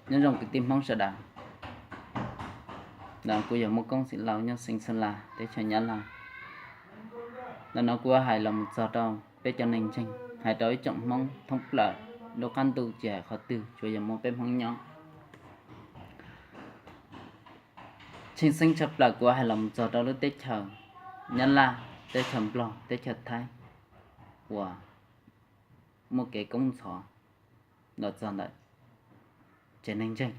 Nyob zoo kwv tij Hmoob sawv daws. Ntawm no kuv yog Muaj Koob Xeem Lauj nyob xeev Xeeb Las teb chaws Nyab Laj. Ntawm no kuv hais los mus txog rau peb cov neeg ntseeg, hais rau ib tsoom Hmoob thoob plaws lub qab ntuj, tsis hais qhov twg tsuas yog muaj peb Hmoob nyob. Tshwj xeeb tshaj plaws kuv hais los mus txog rau lub teb chaws Nyab Laj, teb chaws Nplog, teb chaws Thaib uas muaj kev koob ntxhov los txog ntawm tsev neeg ntseeg.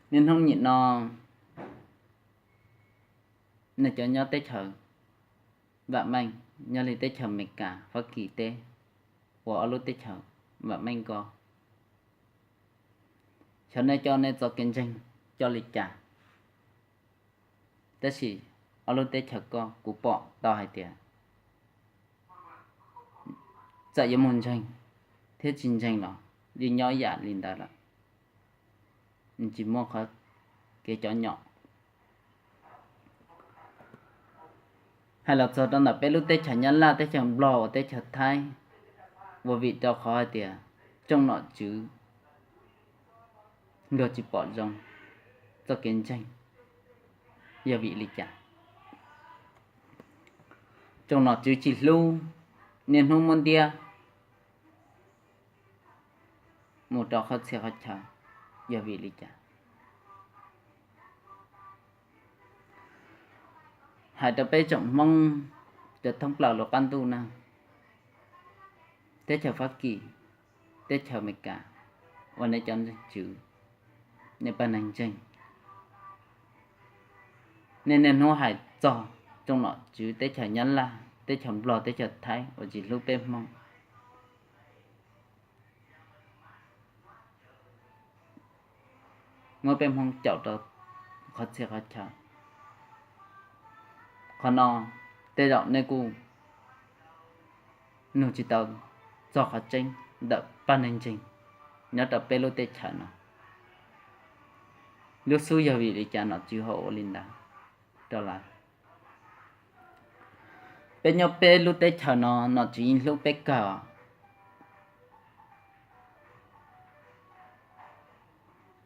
Niaj hnub nim no nej cov nyob teb chaws vam meej, nyob li teb chaws Amelikas, Fab Kis teb, uas ob lub teb chaws vam meej ko, xyov nej coj nej txoj kev ntseeg coj li cas, tab sis ob lub teb chaws ko kuv pom tau hais tias txawm yuav mus ntseeg thiab tsis ntseeg los yeej nyob ib yam li ntawd lawm, tsis muaj qhov kev cov nyom. Hais los txog rau ntawm peb lub teb chaws Nyab Laj, teb chaws Nplog uas teb chaws Thaib, ua vim rau qhov hais tias tsoom nom tswv luag tsis pom zoo txoj kev ntseeg, yog vim li cas? Tsoom nom tswv tsis hlub, niaj hnub muab ntiab mus rau qhov txhia qhov chaw, yog vim li cas? Hais rau peb tsoom Hmoob cov thoob plaws lub qab ntuj na, teb chaws Fab Kis, teb chaws Amelikas, uas nej cov tswv, nej pab neeg ntseeg, nej niaj hnub hais txog tsoom nom tswv teb chaws Nyab Laj, teb chaws Nplog, teb chaws Thaib uas tsis hlub peb Hmoob, muab peb Hmoob caum rau qhov txhia qhov chaw. Qhov no tej zaum nej kuj nug tsis tau txog qhov tseeb ntawm pab neeg ntseeg nyob rau peb lub teb chaws no. Lub xub yog vim li cas nom tswv ho ua li ntawd rau lawv? Peb nyob peb lub teb chaws no nom tswv yeej hlub peb kawg.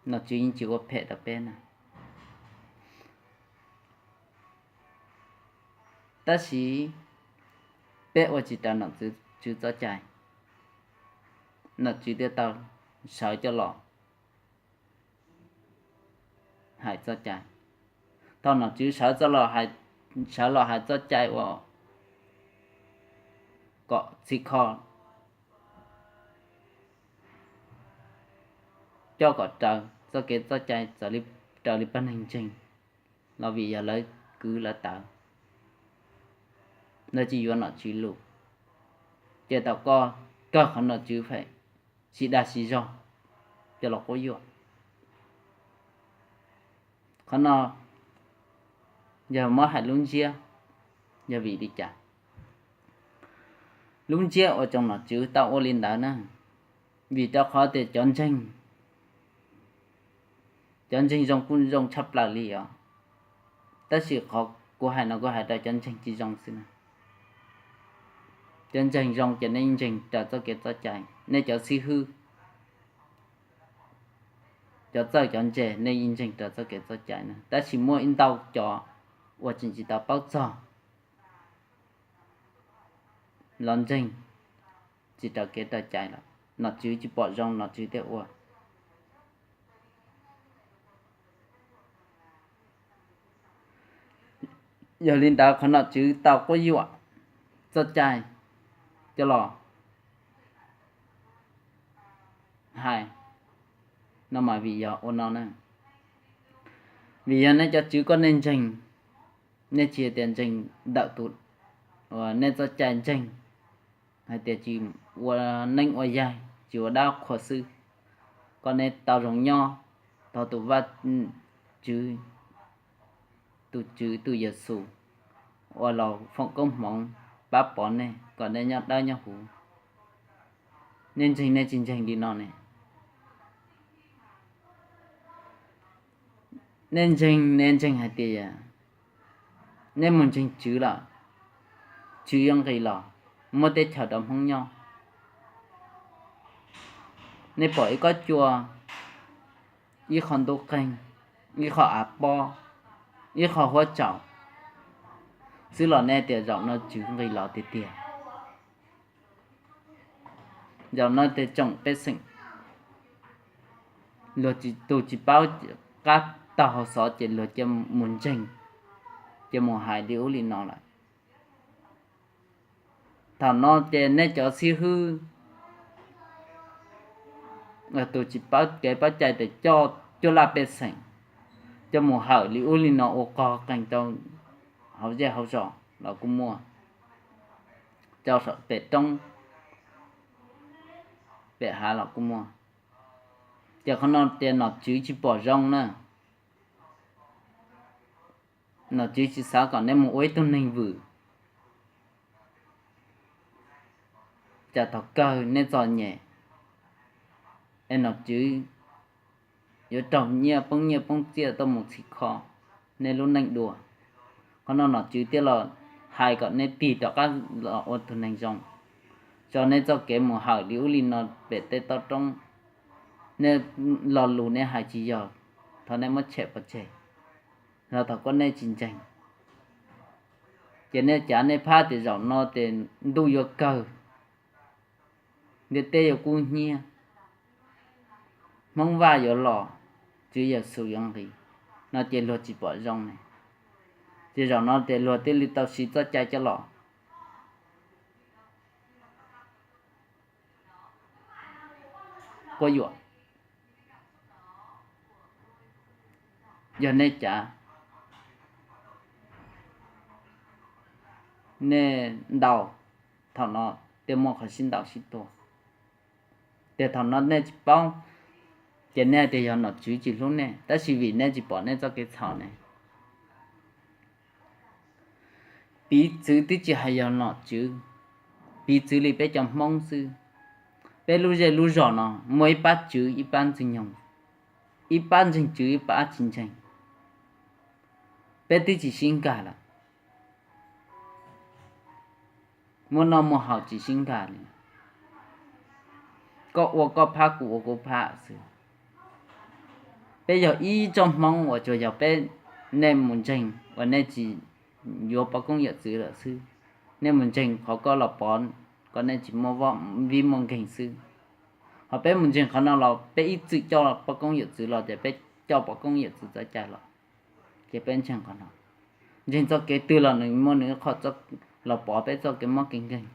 Nom tswv yeej tsis ua phem rau peb na. Tab sis peb ua tsis raws nom tswv txoj cai, nom tswv thiaj tau sawv coj los hais txoj cai. Thaum nom tswv sawv, sawv los hais txoj cai uas kom txhim kho, coj kom raws txoj kev txoj cai, raws li pab neeg ntseeg, los vim yog lawv kwv lawv tawv, lawv tsis yuav nom tswv lus, ces thaum koj kawg qhov nom tswv phem, siv dag siv zog coj los quab yuam. Qhov no yog muab hais lub ntsiab, yog vim li cas lub ntsiab uas tsoom nom tswv tau ua li ntawd na? Vim rau qhov tias cov ntseeg, cov ntseeg zoo kuj zoo tshaj plaws li os, tab sis qhov kuv hais no kuv hais rau cov ntseeg tsis zoo xwb na. Cov ntseeg zoo ces nej ntseeg raws txoj kev txoj cai, nej cov xib hwb, cov txawj cov ntse nej yeej ntseeg raws txoj kev txoj cai na, tab sis muaj ib ntau cov uas tseem tsis tau paub txog los ntseeg tsis raws kev raws cai lawm, nom tswv tsis pom zoo nom tswv thiaj ua. Yog li ntawd qhov nom tswv tau quab yuam txoj cai coj los hais no mas vim yog ua no na, vim yog nej cov tswv koj nej ntseeg, nej tsis tias ntseeg ntawm tus, nej txoj cai ntseeg hais tias tsis ua neeb ua yaig, tsis ua dab qhuas xwb, kom nej tau zoo nyob, thov tus Vaj Tswv, tus Tswv tus Yexus uas los foom koob hmoov pab pov nej kom nej nyob dawb nyob huv. Nej ntseeg nej tsis ntseeg li no ne? Nej ntseeg nej ntseeg hais tias nej mus ntseeg tswv lawm, tswv yuav nqis los muab teb chaws rau Hmoob nyob. Nej pom ib kob cua, ib qho ntuj qeeg, ib qho av pob, ib qho huab tsaus xwb los nej tias zaum no tswv nqis los tiag tiag. Zaum no tias tsoom pej xeem, luag tus tsis paub qab taug hauv xov ces luag cia mus ntseeg, cia mus hais li ub li no lawm. Thaum no ces nej cov xib hwb, tus tsis paub kev paub cai tes coj cuaj laj pej xeem coj mus hawm li ub li no ua qog qees rau hauv zej hauv zos los kuj muaj, rau saum pem roob pem hav los kuj muaj. Ces qhov no tias nom tswv tsis pom zoo na. Nom tswv tsis xav kom nej mus ua ib tug neeg vwm, tsam thaum kawg nej txom nyem es nom tswv yuav raug nyiaj poob nyiaj poob txiaj tuaj mus txhim kho nej lub neej dua. Qhov no nom tswv thiaj los hais kom nej tig rov qab los ua tus neeg zoo, tso nej txoj kev mus hawm li ub li no pem tej toj roob. Nej lo lus nej hais tsis yog, thov nej muab tshem pov tseg, los thaum koj nej tsis ntseeg. Ces nej cav nej phab tias zaum no ces ntuj yuav kawg, ntiaj teb yuav kub hnyiab, Hmoob Vaj yuav los, Tswv Yexus yuav nqis, no ces luag tsis pom zoo ne. Ces zaum no ces luag thiaj li tau siv txoj cai coj los quab yuam. Yog nej cav, nej ntaus, thaum no thiaj muaj qhov sib ntaus sib tua. Ces thaum no nej tsis paub, ces nej hais tias yog nom tswv tsis hlub nej, tab sis vim nej tsis pom nej txoj kev txhaum ne. Piv txwv twb tsis hais yog nom tswv, piv txwv li peb cov Hmoob xwb. Peb lub zej lub zos no muaj ib pab tswv ib pab ntxwg nyoog, ib pab ntseeg tswv ib pab tsis ntseeg. Peb twb tsis sib nkag lawm, muaj noj muaj haus tsis sib nkag li. Koj ua koj phab kuv ua kuv phab xwb. Peb yog ib tsoom Hmoob uas tsuas yog peb, nej mus ntseeg uas nej tsis yuav poj koob yawm txwv lawm xwb. Nej mus ntseeg qhov koj los pov kom nej tsis muaj vib muaj nkeeg xwb. Ho peb mus ntseeg qhov no los peb ib txwm coj poj koob yawm txwv los ces peb coj poj koob yawm txwv txoj cai los, ces peb ntseeg qhov no. Ntseeg txoj kev twg los nws muaj nws qhov los pov peb txoj kev mob kev nkeeg.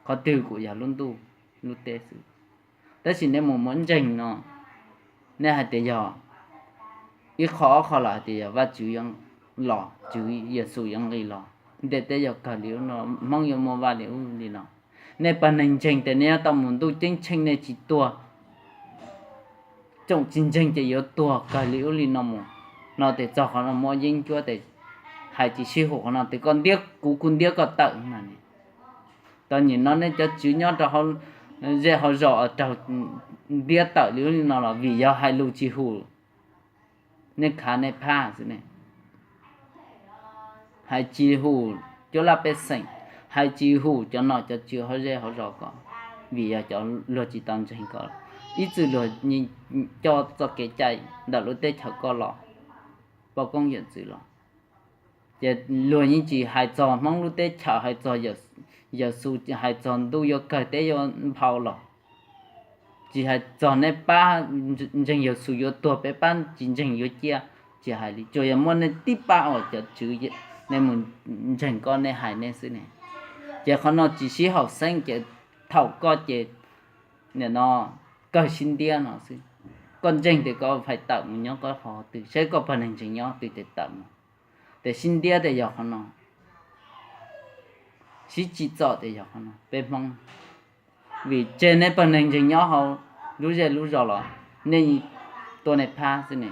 Qhov twg kuj yog lub ntuj lub teb xwb. Tab sis nej mus muab ntseeg no, nej hais tias yog ib qho ob qho los hais tias yog Vajtswv yuav los, Tswv Yexus yuav nqis los, ntiaj teb yuav kawg li ub no, Hmoob yuav muaj vaj li ub li no. Nej pawg neeg ntseeg tias nej yuav tau mus ntuj ceeb tsheej nej tsis tuag, tsoom tsis ntseeg ces yuav tuag kawg li ub li no mus. No tes txog qhov no muab yeeb ncuab tes hais tsis sib hum qhov no tes koj ntiab kuv kuv ntiab koj tawm no ne. Tau nim no nej cov tswv nyob rau zej hauv zos raug ntiab tawm li ub li no los vim yog hais lus tsis hum nej khav nej phaj xwb ne. Hais tsis hum cuab laj pej xeem, hais tsis hum cov nom cov tswv hauv zej hauv zos ko, vim yog cov luag tsis tau ntseeg ko, ib txwm luag coj txoj kev cai ntawm lub teb chaws ko los, poj koob yawm txwv los. Ces luag yeej tsis hais txog Hmoob lub teb chaws, hais txog Yawm Xus, hais txog ntuj yuav kawg teb yuav nphau los, tsis hais txog nej pab ntseeg Yawm Xus yuav tuag, peb pab tsis ntseeg yuav ciaj, tsis hais li. Tsuas yog muaj nej tib pab uas cov tswv, nej mus ntseeg koj nej hais nej xwb ne. Ces qhov no tsis sib haum xeeb ces thaum koj ces nim no kawg sib ntiab no xwb. Koj ntseeg tias koj fais tawm mus nyob koj qhov twg, saib koj pawg neeg ntseeg nyob twg tes tawm mus. Tes sib ntiab tes yog qhov no, sib tsim txom tes yog qhov no peb Hmoob. Vim tseg nej pawg neeg ntseeg nyob hauv lub zej lub zos los nej tua nej phab xwb ne.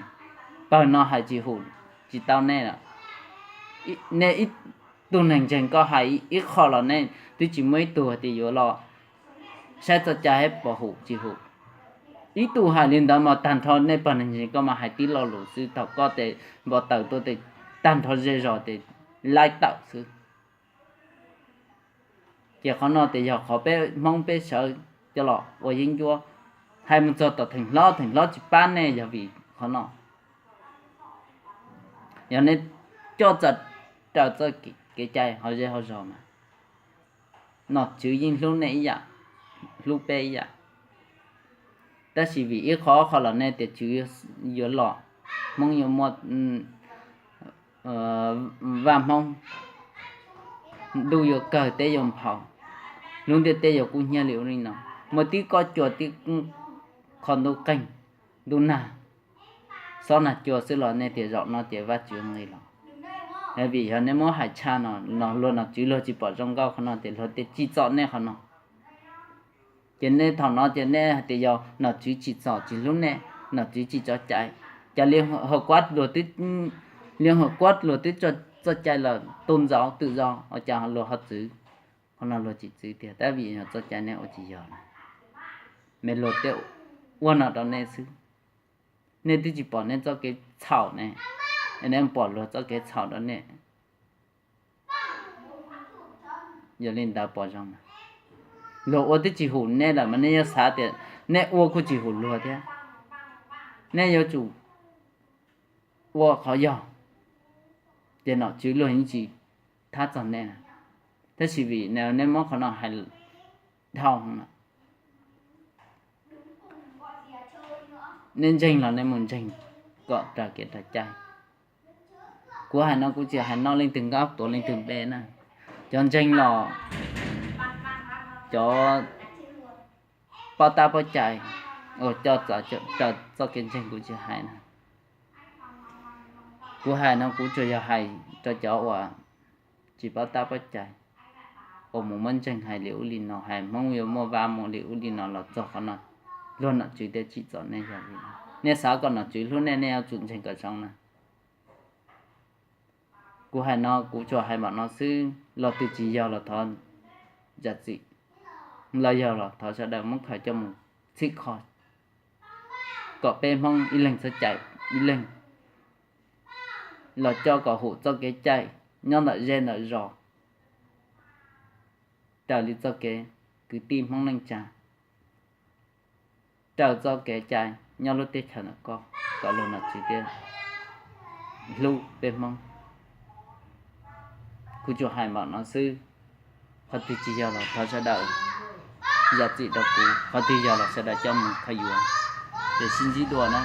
Pawg no hais tsis hum, tsis tau nej lawm. Nej ib tug neeg ntseeg koj hais ib qho los nej twb tsis muaj ib tug hais tias yuav los saib txoj cai hab pom hum tsis hum. Ib tug hais li ntawd mas tag nrho nej pawg neeg ntseeg koj mas hais tib lo lus xwb, thaum koj tes npau taws tuaj tes tag nrho zej zos tes laib tawm xwb. Ces qhov no tes yog qhov peb Hmoob peb sawv coj los ua yeeb ncuab. Hais mus txog tom theem hlob, theem hlob tsis pab nej yog vim qhov no. Yog nej coj txawm raws txoj kev cai hauv zej hauv zos mas nom tswv yeej hlub nej ib yam, hlub peb ib yam. Tab sis vim ib qho qhov los nej tias tswv yuav los, Hmoob yuav muaj vaj Hmoob, ntuj yuav kawg teb yuav nphau, lub ntiaj teb yuav kub hnyiab li ub li no, muaj tib kob cua tib qho ntuj qeeg, ntuj nag, xob nag cua xwb los nej tias zaum no ces Vajtswv nqis los. Vim yog nej muab hais tshaj no, luag nom tswv luag tsis pom zoo nkauj qhov no ces luag tias tsim txom nej qhov no. Ces nej thaum no ces nej hais tias yog nom tswv tsim txom tsis hlub nej, nom tswv tsis tso cai. Cas li hauv kuab luag twb, li hauv kuab luag twb tso txoj cai lawm, tu ntxauv twm zos ua cas luag ho txwv, qhov no luag tsis txwv tiag, tab vim yog txoj cai nej ua tsis yog na. Me luag tej ua no rau nej xwb. Nej twb tsis pom nej txoj kev txhaum ne, nej pom luag txoj kev txhaum rau nej. Yog li ntawd pom zoo, luag ua twb tsis hum nej lawm mas nej yuav xav tias nej ua kuj tsis hum luag thiab. Nej yuav tsum ua qhov yog, ces nom tswv luag yeej tsis thab txog nej. Tab sis vim nej muab qhov no hais dhau, nej ntseeg los nej mus ntseeg kom raws kev raws cai. Kuv hais no kuv tsis hais noj leej twg nkaub tuav leej twg npe na. Cov ntseeg los cov paub tab paub cai uas coj raws txoj kev ntseeg kuv tsis hais na. Kuv hais no kuv tsuas yog hais rau cov uas tsis paub tab paub cai, uas mus muab ntseeg hais li ub li no, hais Hmoob yuav muaj vaj muaj li ub li no los txog qhov no, luag nom tswv thiaj tsim txom nej yog li no. Nej xav kom nom tswv hlub nej, nej yuav tsum ntseeg kom zoo na. Kuv hais no kuv tsuas hais npaum no xwb, los twg tsis yog los thov zam txim, los yog los thov sawv daws muab khaws coj mus txhib kho, kom peb Hmoob ib leeg txhob cais ib leeg, los coj kom hum txoj kev cai nyob ntawm zej ntawm zos, raws li txoj kev kwv tij Hmoob neej tsa, raws txoj kev cai nyob lub teb chaws ntawm koj, kom luag nom tswv thiaj hlub peb Hmoob. Kuv tsuas hais npaum no xwb, qhov twg tsis yog los thov sawv daws zam txim rau kuv, qhov twg yog los sawv daws coj mus khaws yuav, ces sib ntsib dua na.